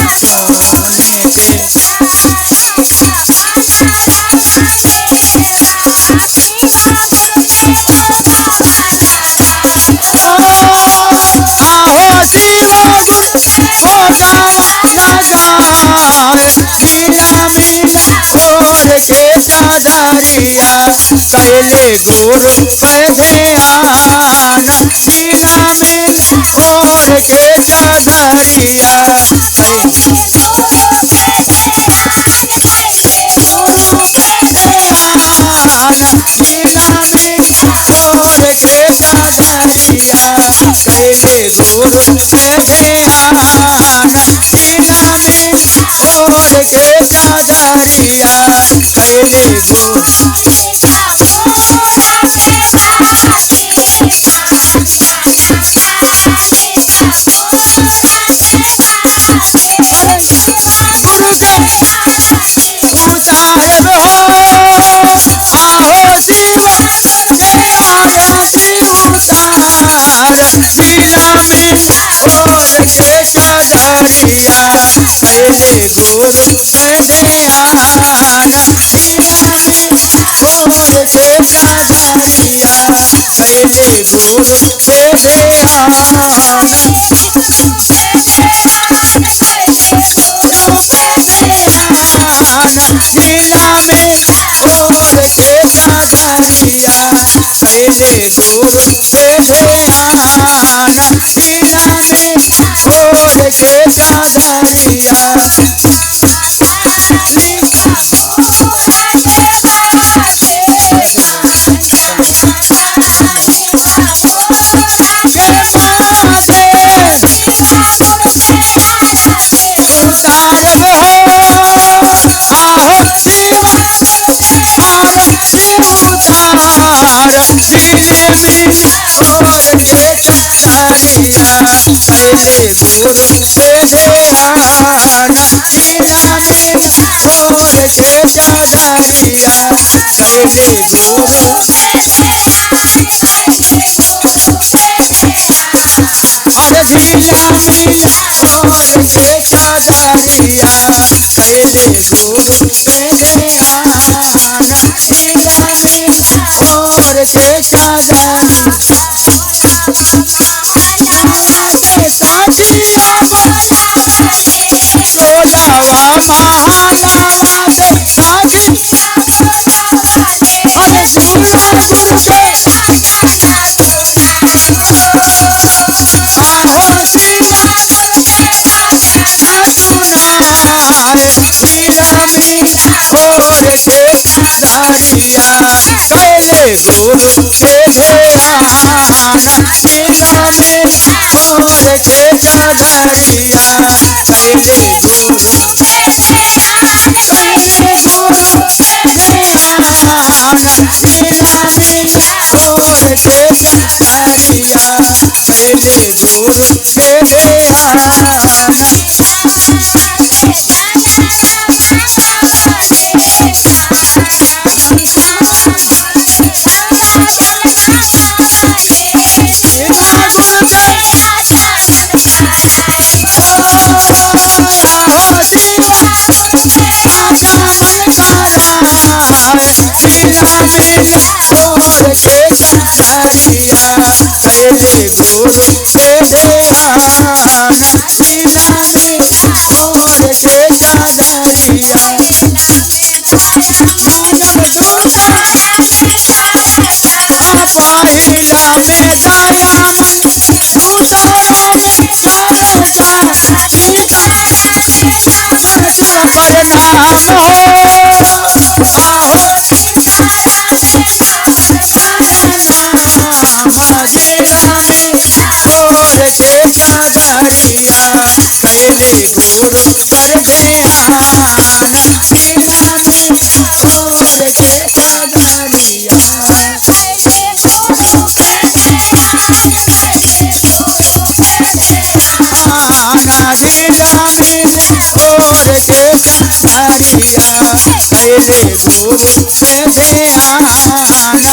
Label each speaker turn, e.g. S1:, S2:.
S1: सोने के आहो शिव गुरु नीला मीला और के चादरिया कैले गुरु पे ध्यान नीला मीला और के चादरिया नीला मीला और के चादरिया कैले गुरु पे ध्यान नीला मीला और के चादरिया कैले गुरु गुरु के उतारब हो आहो शिव के आरती उतार नीला मीला और के चादरिया कैले गुरु पे ध्यान नीला मीला और के चादरिया कैले गुरु पे ध्यान नीला मीला और के चादरिया कैले गुरु पे ध्यान नीला मीला और के चादरिया के माथे उतारब हो आहो शिव आरती उतार नीले मीला और के चादरिया कैले गुरु पे ध्यान नीला मीला और के चादरिया कैले गुरु अरे ढीला मीला और के चादरिया कैले गुरु पे ध्यान नीला मीला और के चादरिया के साथिया टोलावा महालावा से साथी अरे झूला गुरु के आहो शिवा सुनाए नीला मीला और के चादरिया कैले गुरु पे ध्यान नीला मीला और के चादरिया कैले गुरु कैले गुरु ध्यान नीला मीला और के चादरिया कैले गुरु पे ध्यान शिवा गुरु के आहो शिवा आजा मन कराए नीला मीला और के चादरिया कैले गुरु पे ध्यान नीला मीला और के चादरिया मानव दूसरा पहिला में दया मन दूसरा में चर्चा तीसरा प्रणाम हो आहो नाम नीला मीला और के चादरिया कैले गुरु पर ध्यान नीला मीला और के चादरिया आना ढीला मीला और के चादरिया कैले गुरु पे ध्यान।